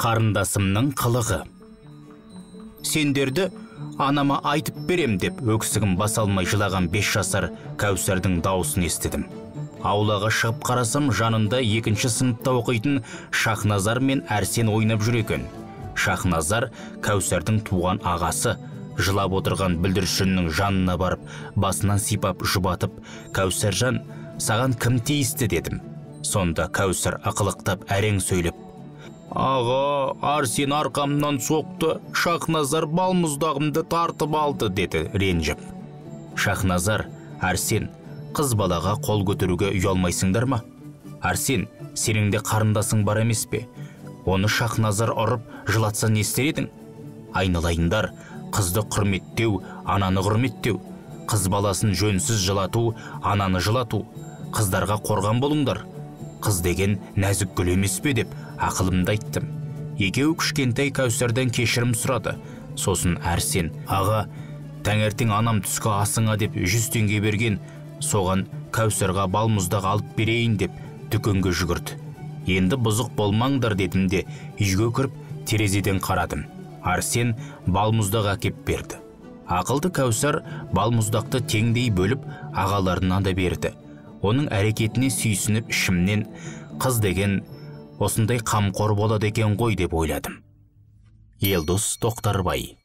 Қарындасымның қылығы. Сендерді анама айтып берем деп өксігін баса алмай жылаған 5 жасар Кәусардың дауысын естідім. Аулаға шығып қарасам, жанында 2-ші сыныпта оқитын Шахназар мен Әрсен ойнап жүр екен. Шахназар Кәусардың туған ағасы, жылап отырған бүлдіршіннің жанына барып, басынан сипап жұбатып, «Кәусаржан, саған кім тиісті?» дедім. Сонда Кәусар ықылықтап әрең сөйлеп, «Аға, Арсен арқамнан соқты, Шахназар балмұздағымды тартып алды», деді ренжіп. Шахназар, Арсен, қыз балаға қол көтеруге ұялмайсыңдар ма? Арсен, сенің де қарындасың бар емес пе? Оны Шахназар ұрып, жылатса не істер едің? Айналайындар, қызды құрметтеу, ананы құрметтеу. Қыз баласын жөнсіз жылату, ананы жылату. Қыздарға қорған болыңдар. Қыз деген нәзік гүл емес пе деп ақылымды айттым. Екеуі кішкентай Кәусардан кешірім сұрады. Сосын Арсен, «Аға, таңертең анам түскі асыңа деп 100 теңге берген, соған Кәусарға балмұздақ алып берейін» деп дүкенге жүгірді. Енді бұзық болмаңдар дедім де үйге кіріп терезеден қарадым. Арсен балмұздақ әкеп берді. Ақылды Кәусар балмұздақты теңдей бөліп ағаларына да берді. Оның әрекетіне сүйсініп ішімнен қыз деген осындай қамқор болады екен ғой деп ойладым. Елдос Тоқтарбай.